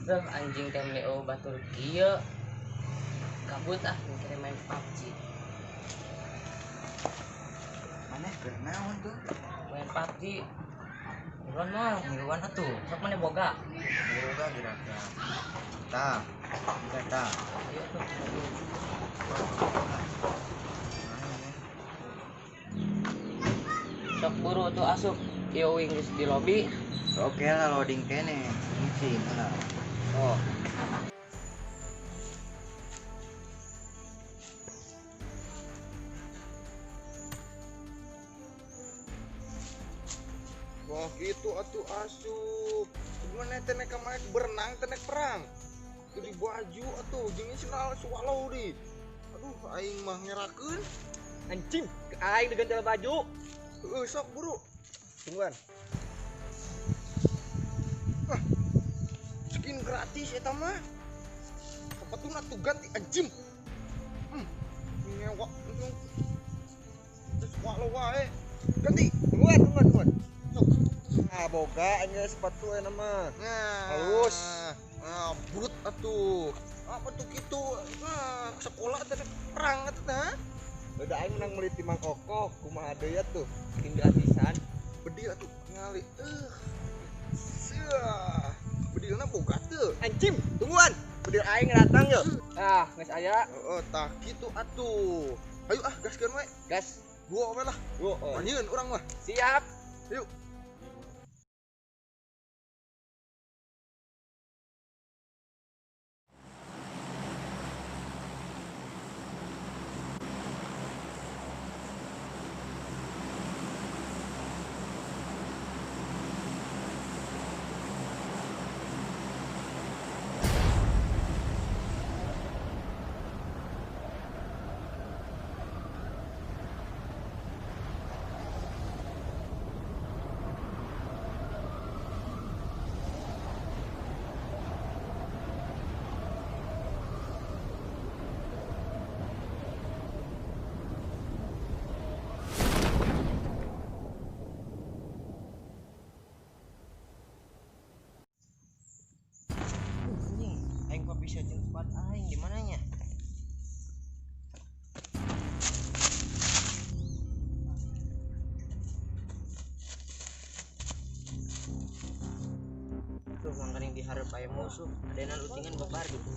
Duh, anjing teh meni eueuh batur kieu. Gabut ah mikir main PUBG. Maneh keur naon tuh? Main PUBG. Buruan mah, ngiluan atuh. Sok maneh boga. Boga gerak. Tah, boga tah. Ayo tuh. Sok buru tuh asup. Ieu uing geus di lobi. Oke lah loading kene. Sih, mana? Oh. Wah gitu atuh asup. Gimana teh nek kamari berenang teh nek perang. Tuh di baju atuh jeung senal swallow di. Aduh aing mah ngerakeun. Anjing, aing diganti baju. Heeh sok buru. Tungguan. Ah, skin gratis eta mah. Sepatuna tuh ganti anjing. Ngewak langsung. Terus swallow wae. Ganti. Tungguan, tungguan, tungguan. Ah boga aing sepatu eta mah. Nah, halus. Nah, brut atuh. Apa tuh kitu? Nah, sekolah teh perang atuh teh. Udah aing menang meuli timang kokoh, kumaha deui atuh? Skin gratisan. Bedil atuh ngali. Seuah. Bedilna boga teu. Anjing, tungguan. Bedil aing datang yeuh. Ah, geus aya. Heeh, tah kitu atuh. Ayo ah gaskeun we. Gas. Dua we lah. Dua. Manyeun urang mah. Siap. Yuk. Aing kok bisa jeung squad aing di mananya? Tuh mangkaning diharap aya musuh, adena lutingan babar gitu.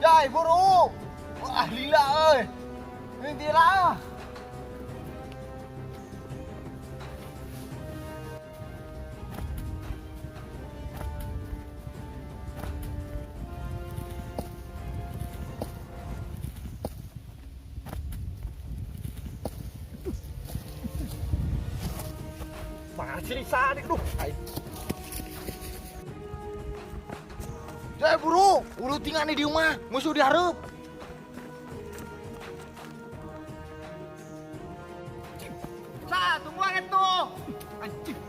Jai buru. Wah lila euy. Ini tira. Masih sadik duh. Jai buru, ulu tinggal nih di rumah, musuh diharap. Sa, tungguan tuh. Anjing.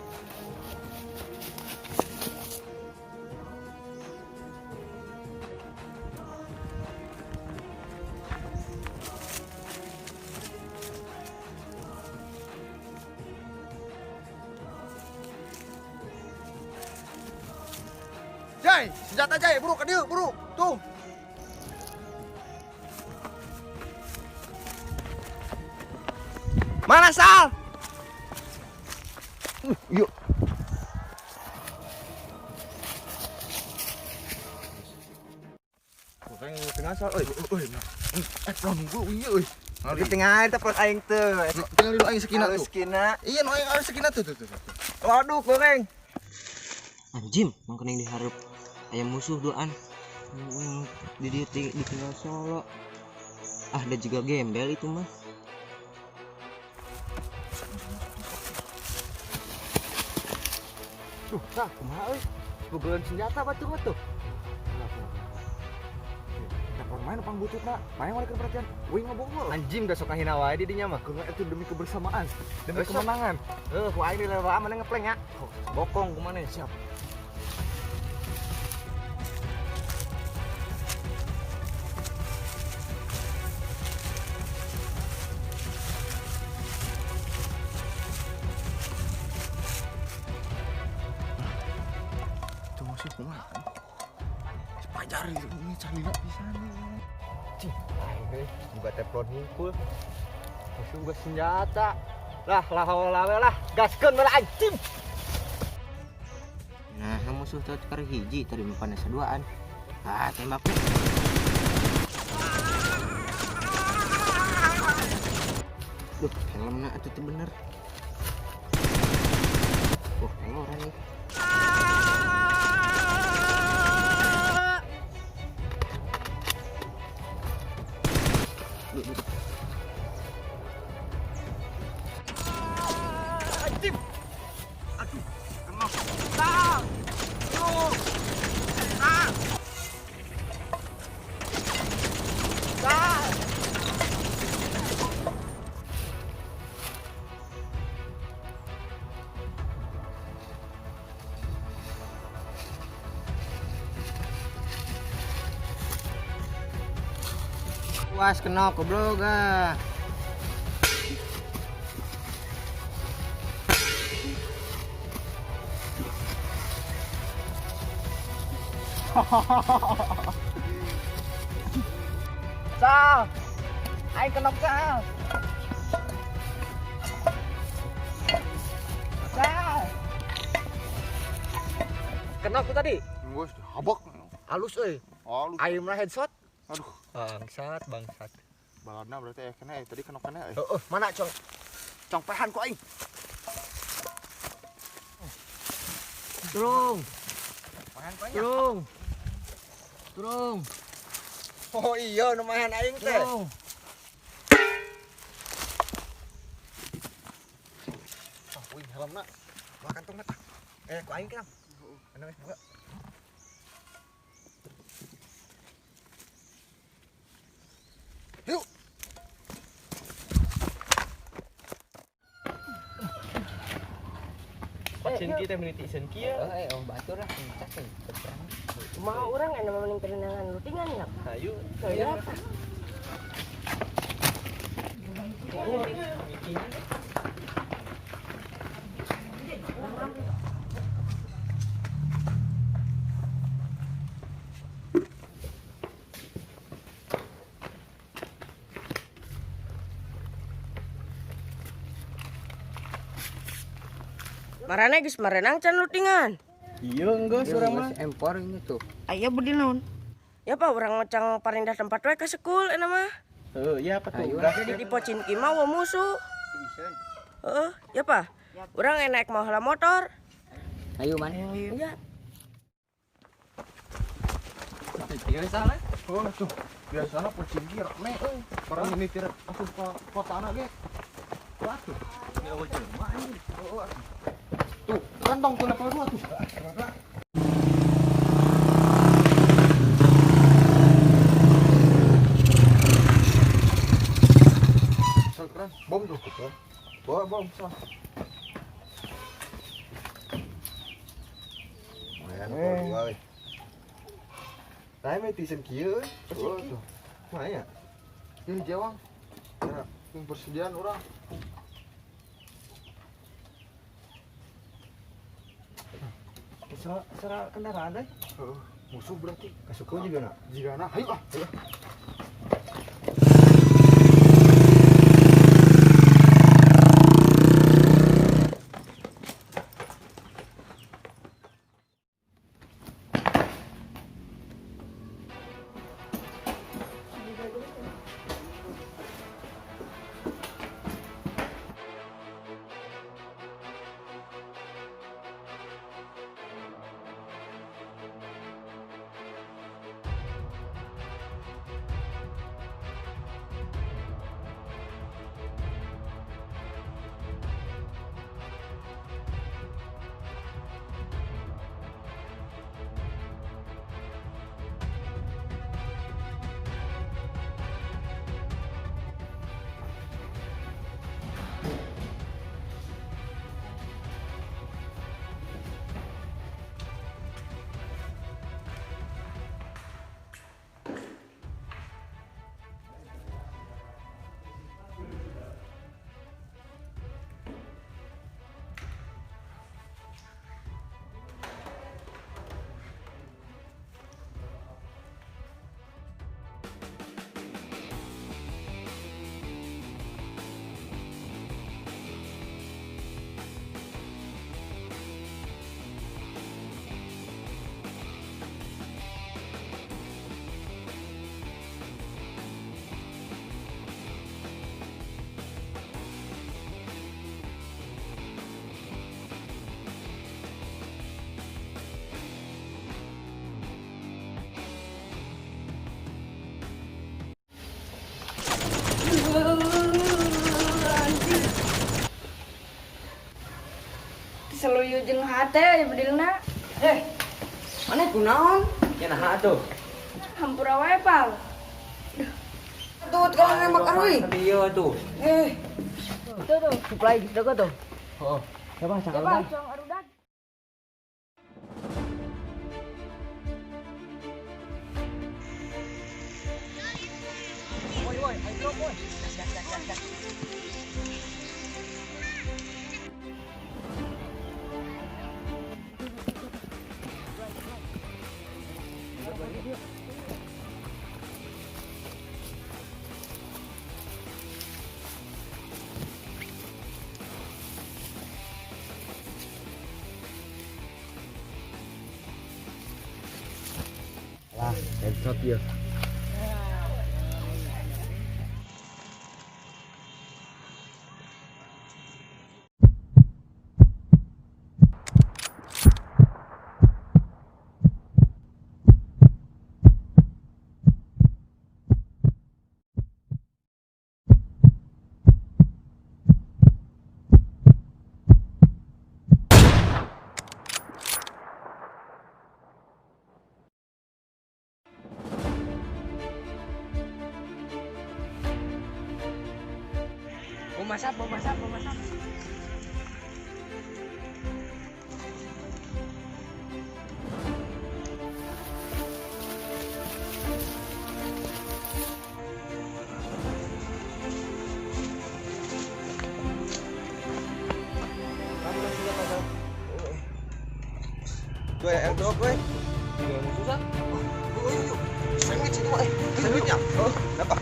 Jai, senjata Jai, buru ke dieu, buru. Tuh. Mana Sal? Yuk. Kurang tengah Sal, euy. Euy, nah. Peron gua ieu euy. Di tengah eta peron aing teu. Tinggal di aing sekina tuh. Sekina. Iya, nu aing alus sekina tuh tuh tuh. Waduh, goreng. Anjing, mangkaning diharap aya musuh duaan. Di dieu ditinggal solo. Ah, ada juga gembel itu mah. Duh, tah kumaha euy? Bogolan senjata batur mah tuh. Telepon Main pang bututna, main ngalikan perhatian. Uing ngabongol. Anjing besok ngahina wae di dinya mah. Keungeun itu demi kebersamaan, demi kemenangan. Heuh, ku aing dilewa maneh ngepleng ya. Bokong ku maneh siap. Itu musuh kumaha? Pajar ini calina pisan. Cing, aing euy buka teflon hungkul. Musuh buka senjata. Lah lah lah lah, gaskeun bae anjing. Nah, musuh teh keur hiji tadi mah panas duaan. Ah, tembak. Duh, helmna atuh teu bener. Wah, orang nih. Anjing. Aduh, kena. Ah. Ah. Ah. Was kena goblok ah. Sal, aing kena sal. Sal. Kena aku tadi. Geus habak. Halus euy. Halus. Aing mah headshot. Aduh. Bangsat, bangsat. Balana berarti kena tadi kena kena. Heeh, mana cong? Cong pehan ku aing. Tulung. Tulung. Tulung. Oh iya, nu mahan aing teh. Tulung. Ah, wih helmna. Wah kantongna tah. Ku aing kang. Anu geus buka. Yuk. Pochinki teh meniti senki ya. Oh, batur lah, puncak teh. Mau orang enak mending kerenangan lutingan ya? Ayo. Iya. Marane geus marenang can lutingan. Iya enggak urang mah. Empor ini tuh. Aya budi naon? Ya pak urang macang parindah tempat we ka sekul eta mah. Heuh, ya apa tuh? Jadi di Pochinki mah wa musuh. Heeh, ya pak. Urang enak mau heula motor. Ayo man. Iya. Iya salah. Oh tuh, biasana Pochinki rame euy. Orang ini tidak asup ka kotana ge. Waduh, ini eueuh jelema anjing. Tuh, kantong tuh level 2 tuh. Keren, bom tuh. Bawa bom, salah. Lumayan level 2 euy. Nah, ini tisen kieu euy. Tuh. Mana ya? Ini jawang. Ya, persediaan urang. Secara kendaraan deh. Musuh berarti. Kasuku juga nak. Jika nak, ayo ah. Ayo. Hate bedilna. Eh, mana kunaon? Ya nah atuh. Hampura wae, Pal. Tuh, tukang nembak arwi. Iya tuh. Eh. Tuh tuh, supply geus dago tuh. Oh. Siapa cang Coba arudag? cong arudag. Woi woi, ayo drop woi. Gas gas gas gas. Lah, headshot ya. Bom asap, bom asap, bom asap. Tuh ya airdrop woi. Tiga musuh sah. Oh, iya. Sandwich itu eh. Sandwichnya. Oh, kenapa?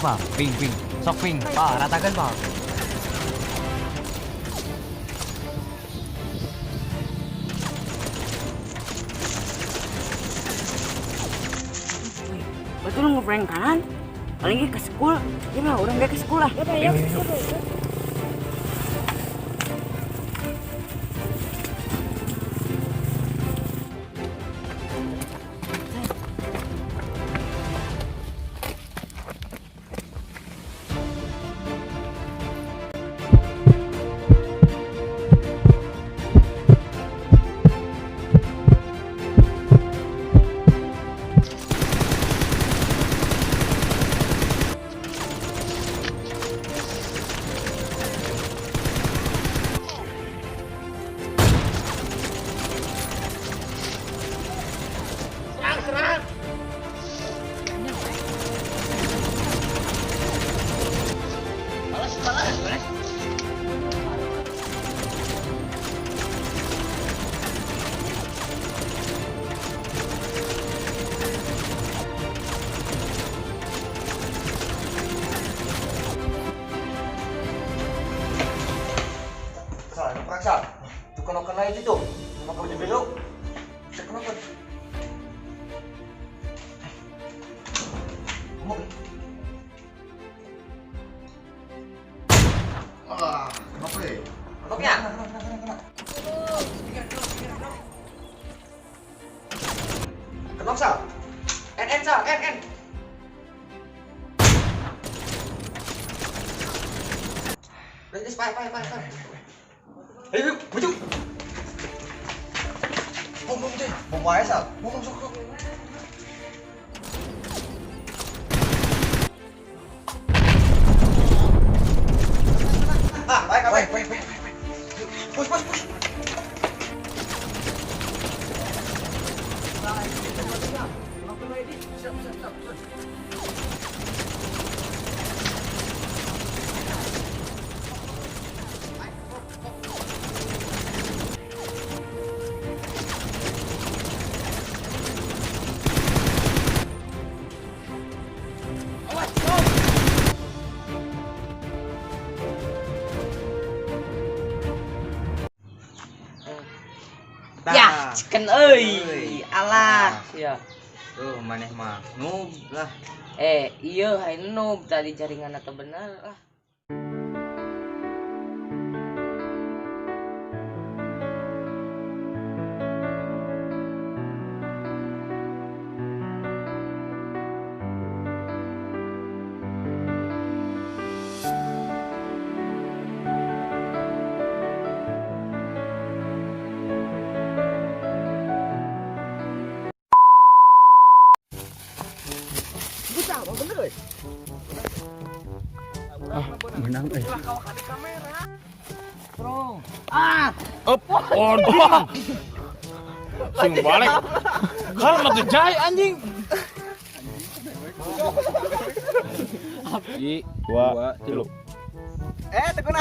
Pak, ping ping, sok ping, Pak, ratakan Pak. Betul ngeprank kanan. Paling ke sekolah. Ya mah orang gak ke sekolah. Ya, ya, Sal, ada perang Sal. Tuh kena kena itu tuh. Sama kau belok. Bisa kena kan? Kamu. Ah, kenapa ya? Kenapa? Kena, kena, kena, kena. Kenapa Sal? N N Sal, N N. Pai, pai, pai, pai. Ayo, maju. Bom, bom, deh. Bom wae, Sal. Bom, bom, sok, sok. Ah, baik, baik, baik, baik, baik. Push, push, push. Ya, chicken euy. Alah, sia. Tuh maneh mah noob lah. Eh, iya hai noob tadi jaringan atau benar lah. Ah, menang eh. Ulah kawak di kamera. Ah! Up, anjing. Sing balik. Kalau mah jai anjing. 1 2 3. Eh, tekun.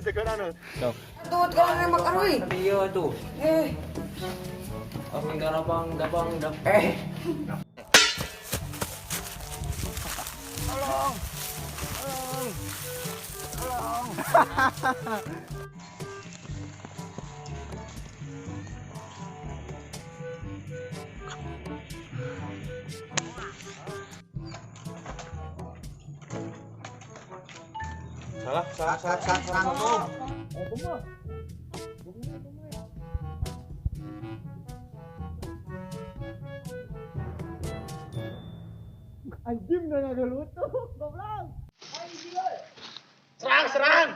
Tekun anu. Sok. Tuh, kalau nembak arwi. Iya tuh. Eh. Aku garabang dabang dab. Eh. Tolong. Tolong. Tolong. Salah, salah, salah, salah, salah. Anjing udah ada lutut, goblok. Serang, serang.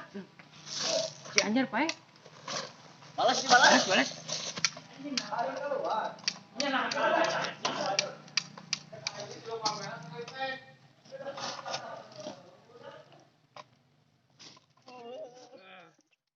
Si anjir, Pak. Balas, balas, balas. Anjing, keluar.